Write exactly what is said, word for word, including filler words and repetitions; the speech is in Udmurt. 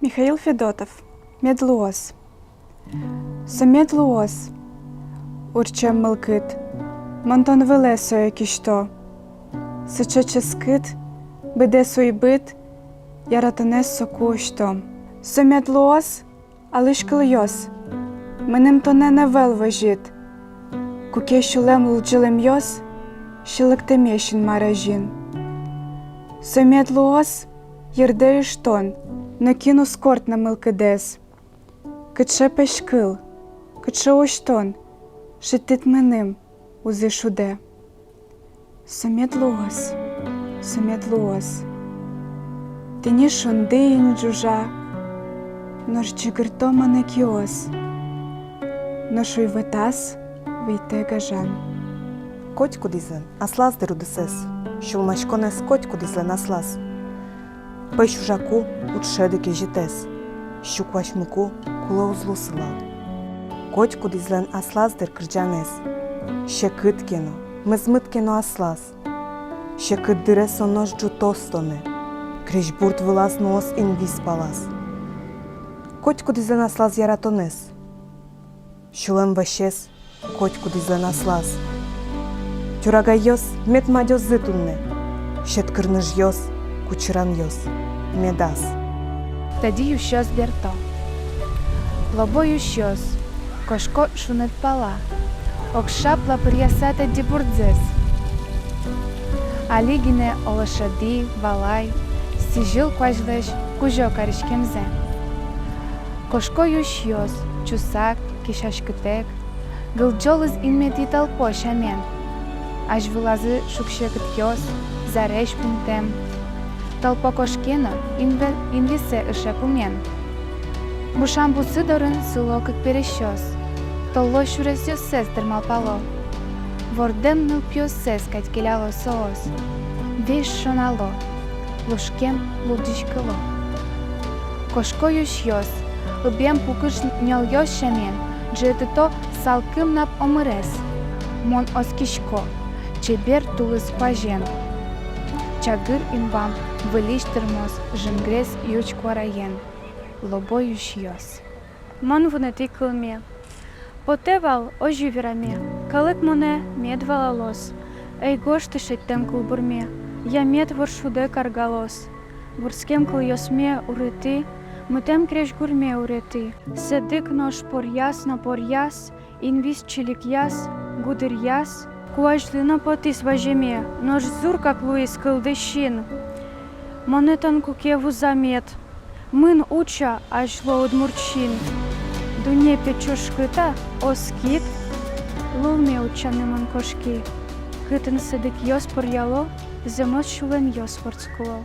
Михаил Федотов. Мед луоз. Со мед луоз, урчем мылкыд, мон тон вылэ сое кисьто. Сыӵе ческыт, быдэс уйбыт, яратонэз соку усьтом. Со мед луоз, алӥсь кылъёс, мыным тонэн ӧвӧл возьыт, куке сюлэм лулӟылэмъёс сьӧлыктэмесь Инмар азьын. Со мед луоз, йырдэ ыштон, нокин уз корт на мылкыдэз. Кыӵе пӧсь кыл, кыӵе усьтон шедьтӥд мыным узы шудэ. Со мед луоз, со мед луоз. Тӥни шунды ини ӝужа, нош ӟыгырто монэ киос, нош уйвӧтаз выйтэ гажан. Котькудӥзлэн аслаз, дыр, удысэз, сюлмаськонэз котькудӥзлэн аслаз. Пӧсь ужаку уд шӧды кезьытэз, сю куасьмыку кулэ уз лу сылал. Котькудӥзлэн аслаз, дыр, кырӟанэз, секыт ке но, мӧзмыт ке но аслаз. Секыт дыре со нош ӝутоз тонэ, крезьгурт вылаз нуоз инвис палаз. Котькудӥзлэн аслаз яратонэз, сюлэм вӧсез котькудӥзлэн аслаз. Тюрагайёс мед мадёзы туннэ, сьӧд кырныжъёс, кучыранъёс медаз. Тӧдьы юсьёс берто. Лобо юсьёс, кошко шуныт пала, огшапла пыръяса тӧдьы бурдзэс. Али гинэ оло шӧдӥ, валай сӥзьыл куазьлэсь кузё кариськемзэ. Кошко юсьёс, чусак, кесяськытэк, гылӟолыз инметӥ тӧлпо сямен. Азьвылазы шуг-секытъёс, зарезь пумтэм. Тӧлпо кошке но, инве-, инвисэ ыше пумен. Бушам бусы дорын сыло кык пересьёс, толло сюресъёссэс тырмалпало. Вордэм нылпиоссэс кадь келяло соос, весь шонало, лушкем лулӟиськыло. Кошко юсьёс, ыбем пукыш ньӧлъёс сямен, ӝыетыто салкым нап омырез. Мон оскисько чебер тулыс куазен. Чагыр инбам выльысь тырмоз жингрес юч куараен. Лобо юсьёс. Мон вунэтӥ кылме. Потэ вал озьы вераме, калык монэ мед валалоз. Ӧй гожты шедьтэм кылбурме, я мед воршудэ каргалоз. Вордскем кылъёсме уретӥ, мытэм крезьгурме уретӥ. Сэдык нош поръяз но поръяз, инвис чиликъяз, гудыръяз. Куазьлы но потӥз ваземе, нош зур как луиз кылды син. Монэ тон куке вузамед, мын уча азьло удмурт син. Дунне пе чошкыт-а, оскид? Лулме утчаны мон кошки. Кытын сэдыкъёс поръяло, зэмос сюлэмъёс вордскыло.